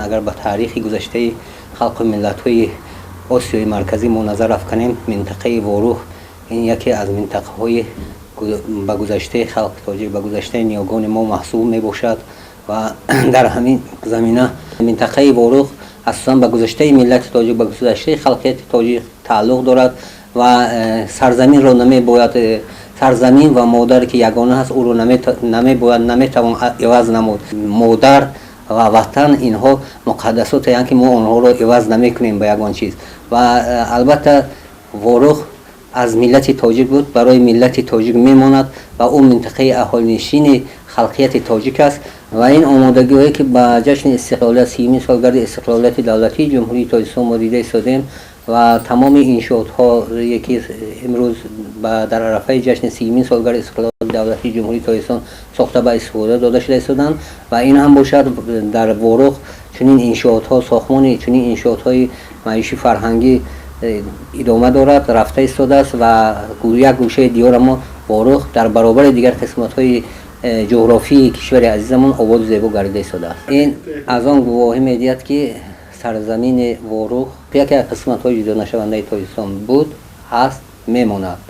Агар ба таърихи гузаштаи халқу миллатҳои Осиёи Марказӣ мо назар афканем, минтақаи Ворух ин яке аз минтақаҳои ба гузаштаи халқи тоҷик, ба гузаштаи ниёгони мо маҳсуб мебошад ва дар ҳамин замина минтақаи Ворух асосан ба гузаштаи миллати тоҷик, ба гузаштаи халқияти тоҷик тааллуқ дорад ва сарзаминро намебояд, сарзамин ва модар, ки ягона аст, ӯро намебояд, наметавон иваз намуд. Модар ва ватан инҳо муқаддасотеянд, ки мо онҳоро иваз намекунем ба ягон чиз. Ва албатта Ворух аз миллати тоҷик буд, барои миллати тоҷик мемонад ва ӯ минтақаи аҳолинишини халқияти тоҷик аст. Ва ин омодагиҳое, ки ба ҷашни истиқлолият, 30-умин солгарди истиқлолияти давлатии Ҷумҳурии Тоҷикистон мо дида истодем ва тамоми иншоотҳое, ки имрӯз дар арафаи ҷашни 30-умин солгарди истиқлолияти давлатии Ҷумҳурии Тоҷикистон сохта ба истифода дода шуда истоданд ва ин ҳам бошад, дар Ворух чунин иншоотҳо, сохтмони чунин иншоотҳои маишӣ, фарҳангӣ идома дорад, рафта истодааст ва як гӯшаи диёра мо Ворух дар баробари дигар қисматҳои ҷуғрофии кишвари азизамон ободу зебо гардида истодааст. Ин аз он гувоҳӣ медиҳад, ки сарзамини Ворух яке аз қисматҳои ҷудонашавандаи Тоҷикистон буд, ҳаст, мемонад.